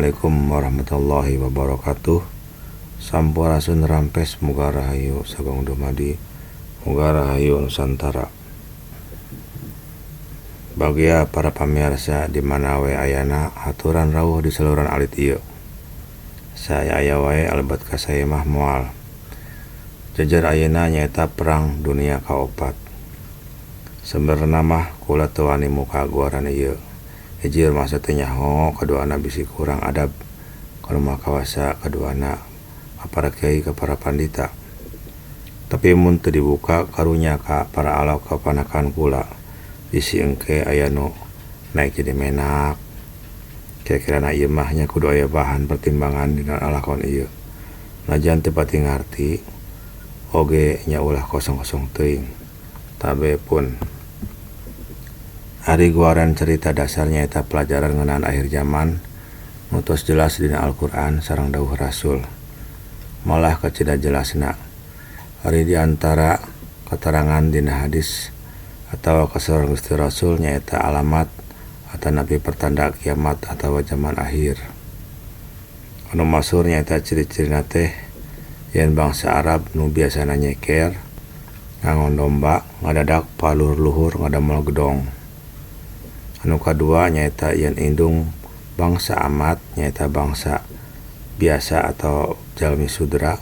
Assalamualaikum warahmatullahi wabarakatuh. Sampurasun rampes muga rahayu sagong dumadi muga rahayu Nusantara. Bagea para pamirsa di mana we ayana aturan rawuh di saluran alit ieu. Saya aya wae alebat ka saya mah moal. Jajar ayeuna nyaeta perang dunia kaopat. Sebenarna mah kula teu wani muka guaran ieu. Hiji masa teu nyaho, kaduana bisi kurang adab ka nu maha kawasa, kaduana ka para kiai ka para pandita. Tapi mun teu dibuka karunya ka para alok kapanakan kula, bisi engke aya nu naek jadi menak. Kira-kirana ieu mah nya kudu aya bahan pertimbangan dina lalakon ieu. Najan teu pati ngarti oge nya ulah kosong-kosong teuing. Tabe pun. Ari guaran carita dasar nyaeta pelajaran ngeunaan akhir zaman nu tos jelas dina Al-Qur'an sareng dawuh Rasul. Malah kacida jelasna. Ari di antara katarangan dina hadis atawa kasauran Gusti Rasul nyaeta alamat atanapi pertanda kiamat atawa zaman akhir. Anu masyhur nyaeta ciri-cirina teh yen bangsa Arab nu biasana nyeker, ngangon domba, ngadadak paluhur-luhur ngadamel gedong. Anu kadua nyaeta yen indung bangsa amat nyaeta bangsa biasa atau jalmi sudra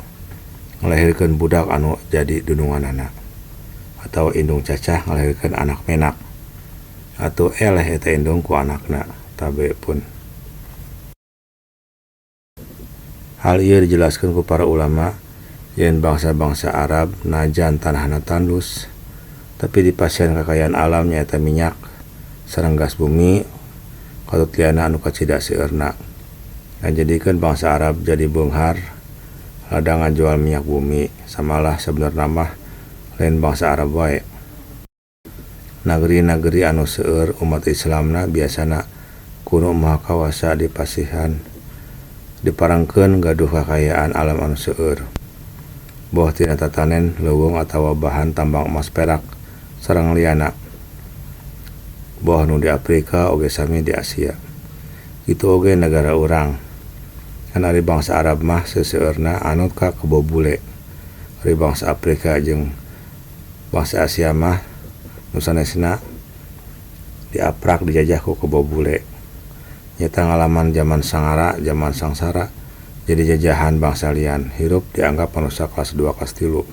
ngalahirkeun budak anu jadi dununganana atawa indung cacah ngalahirkeun anak menak atuh eleh eta indung ku anakna tabe pun. Hal ieu dijelaskeun ku para ulama yen bangsa-bangsa Arab najan tanahna tandus tapi dipasihan kakayaan alam nyaeta minyak sareng gas bumi katut liana anu kacida seueurna. Ngajadikeun bangsa Arab jadi beunghar ladang ngajual minyak bumi samalah sabenerna mah lain bangsa Arab wae. Nageri-nageri anu seueur umat Islamna biasana ku Nu Maha Kawasa dipasihan diparengkeun gaduh kakayaan alam anu seueur. Boh tina tatanen, leuweung atawa bahan tambang emas perak sareng liana. Boh nu di Afrika oge sami di Asia. Kitu oge nagara urang. Ngan ari bangsa Arab mah seseueurna anut ka kebo bule. Ari bangsa Afrika jeung bangsa Asia mah nu sanesna diaprak dijajah ku kebo bule. Nyaeta ngalaman zaman sangara, zaman sangsara jadi jajahan bangsa lian, hirup dianggap manusia kelas 2 kelas 3.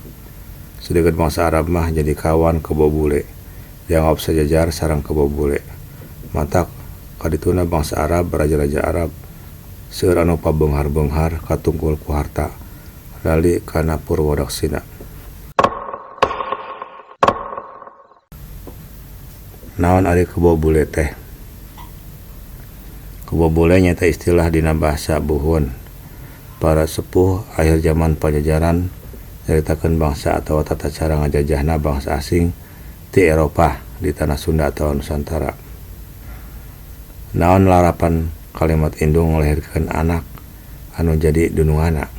Sedengkeun bangsa Arab mah jadi kawan kebo bule. Dianggap sejajar sareng kebo bule. Matak kadituna bangsa Arab, raja-raja Arab seueur anu pabeunghar-beunghar katungkul ku harta lali kana purwadaksina. Naon ari kebo bule teh? Kebo bule nyaeta istilah dina bahasa buhun. Para sepuh akhir zaman Pajajaran nyaritakeun bangsa atawa tata cara ngajajahna bangsa asing ti Eropah di tanah Sunda atawa Nusantara. Naon larapan kalimat indung ngalahirkeun anak anu jadi dununganna.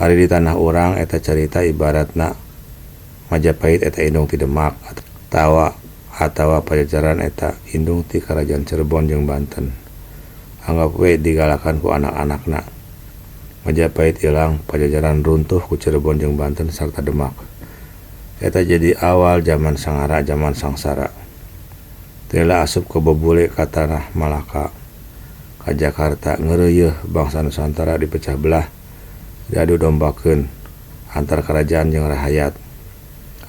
Ari di tanah urang eta carita ibaratna Majapahit eta indung ti Demak atawa Pajajaran eta indung ti Karajaan Cirebon jeung Banten. Anggap we digalakan ku anak-anakna. Majapahit ilang, Pajajaran runtuh ku Cirebon jeung Banten sarta Demak. Eta jadi awal zaman sangara, zaman sangsara. Teu asup kebo bule ka tanah Malaka, ka Jakarta ngeureuyeuh bangsa Nusantara dipecah belah, diadu dombakeun antar karajaan jeung rahayat.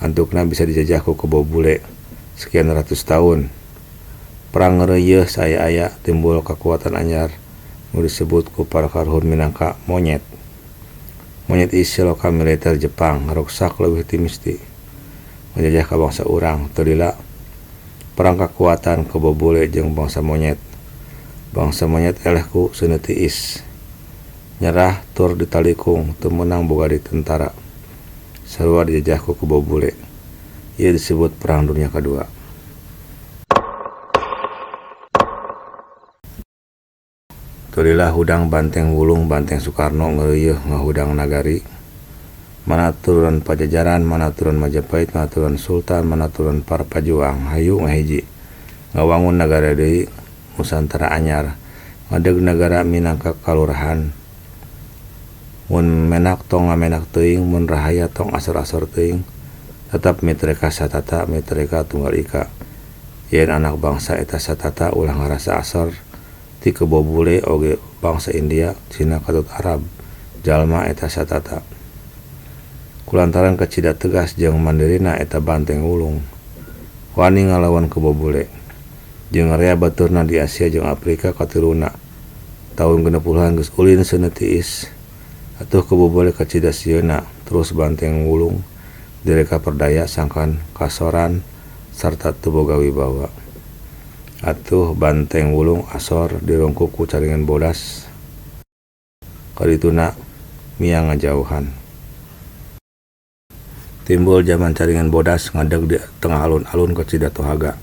Antukna bisa dijajah ku kebo bule sekian ratus tahun. Perang ngeureuyeuh saaya-aya timbul kakuatan anyar nu disebut ku para karuhun minangka monyet. Monyet isi loka militer Jepang ngaruksak leuwih ti misti. Ngajajah ka bangsa urang teu lila perang kakuatan kebo bule jeung bangsa monyet. Bangsa monyet eleh ku seuneu tiis. Nyerah tur ditalikung teu meunang boga di tentara. Sarua dijajah ku kebo bule. Ieu disebut Perang Dunia Kadua. Teu lila hudang banteng wulung banteng Soekarno ngeureuyeuh ngahudang nagari. Mana turunan Pajajaran, mana turunan Majapahit, mana turunan Sultan, mana turunan para pajuang, hayu ngahiji ngawangun nagara deui Nusantara anyar, Ngadeg nagara minangka kalurahan. Mun menak tong ngamenak teuing, mun rahayat tong asor-asor teuing, tetap mitreka satata, mitreka tunggal ika. Yen anak bangsa eta satata ulah ngarasa asor ti kebo bule oge bangsa India, Cina katut Arab, jalma eta satata. Kulantaran kacida tegas jeung mandirina eta Banteng Wulung wani ngalawan kebo bule jeung rea baturna di Asia jeung Afrika katiluna. Taun 60-an geus ulin seuneu tiis. Atuh kebo bule kacida sieunna terus Banteng Wulung direka perdaya sangkan kasoran sarta teu boga wibawa. Atuh Banteng Wulung asor dirungkup ku caringan bodas kadituna miang ngajauhan. Timbul jaman caringan bodas ngadeg di tengah alun-alun kacida tohaga.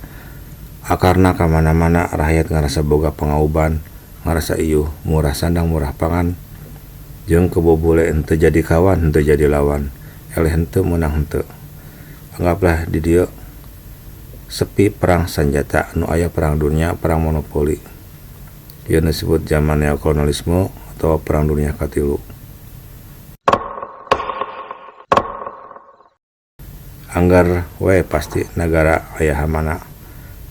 Akarna ka mana-mana rakyat ngarasa boga pangauban, ngarasa iuh, murah sandang murah pangan, jeung kebo bule henteu jadi kawan henteu jadi lawan, eleh henteu meunang henteu. Anggaplah di dieu sepi perang sanjata nu aya perang dunia, perang monopoli. Ieu disebut zaman neokolonialisme atau perang dunia katilu. Anggar we pasti nagara aya hamana.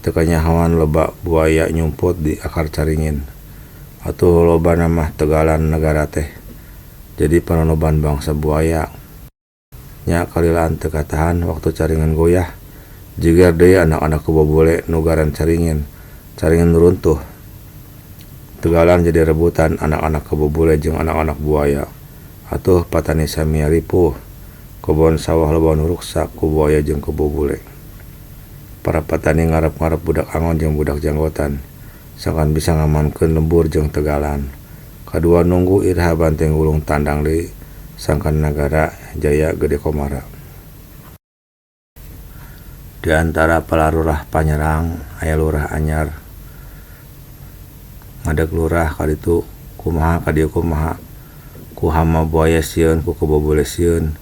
Teu kanyahoan loba buaya nyumput di akar caringin. Atuh lobana mah tegalan nagara teh. Jadi panonoban bangsa buaya. Nya kalilaan teu katahan waktu caringan goyah. Jigar deui anak-anak kebo bule nu garan caringin, caringin runtuh. Tegalan jadi rebutan anak-anak kebo bule jeung anak-anak buaya. Atuh patani samia ripuh. Kebon sawah loba nu ruksak ku buaya jeung kebo bule. Para patani ngarep-ngarep budak angon jeung budak janggotan, sangkan bisa ngamankeun lembur jeung tegalan. Kadua nunggu iraha Banteng Wulung tandang deui sangkan nagara jaya gede komara. Di antara palarurah panyerang aya lurah anyar. Ngadeg lurah kaditu kumaha kadieu kumaha. Ku hama buaya sieun ku kebo bule sieun.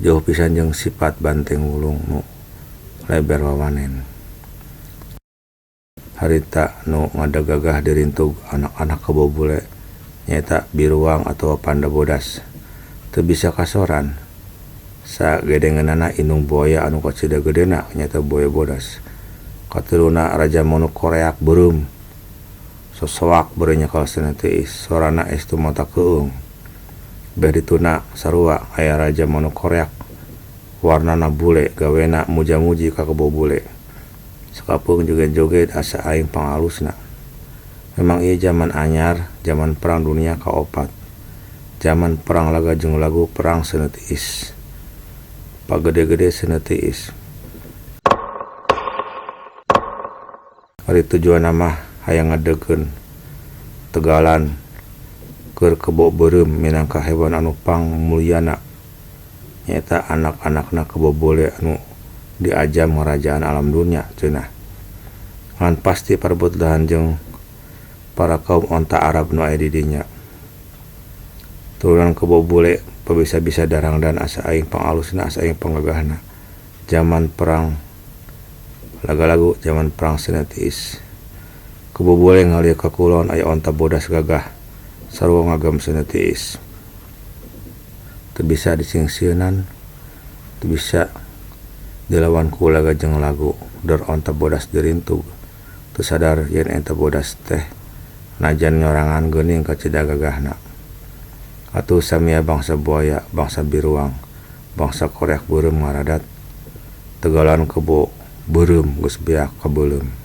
Jauh pisan jeung sifat Banteng Wulung nu leber wawanen. Harita nu ngadeg gagah dirintug anak-anak kebo bule nyaeta biruang atawa panda bodas. Teu bisa kasoran. Sagedengeunana indung buaya anu kacida gedena nyaeta buaya bodas. Katiluna raja manuk koreak beureum. Sosoak beureum nyekal seuneu tiis, sorana estu mata keung. Beh dituna sarua aya raja manuk koreak warnana bule gawena muja-muji ka kebo bule. Sakapeung joget-joget asa aing pangalusna. Memang ieu jaman anyar, jaman perang dunia kaopat. Jaman perang laga jeung lagu perang seuneu tiis. Pagede-gede seuneu tiis. Ari tujuanna mah hayang ngadegkeun tegalan keur kebo beureum minangka hewan anu pangmulyana. Nyaeta anak-anakna kebo bule anu diajam ngarajaan alam dunia cenah. Ngan pasti parebut lahan jeung para kaum onta Arab nu aya di dinya. Turunan kebo bule pabisa-bisa darangdan asa aing pangalusna asa aing panggagahna. Jaman perang laga-lagu jaman perang seuneu tiis. Kebo bule ngalieu ka kulon aya onta bodas gagah sarua ngagem seuneu tiis. Teu bisa disingsieunan, teu bisa dilawan ku laga jeung lagu. Dor onta bodas dirintug. Teu sadar yen eta bodas teh najan nyorangan geuning kacida gagahna. Atuh samia bangsa buaya, bangsa biruang, bangsa koreak beureum ngaradat. Tegalan kebo beureum geus beak kabeuleum.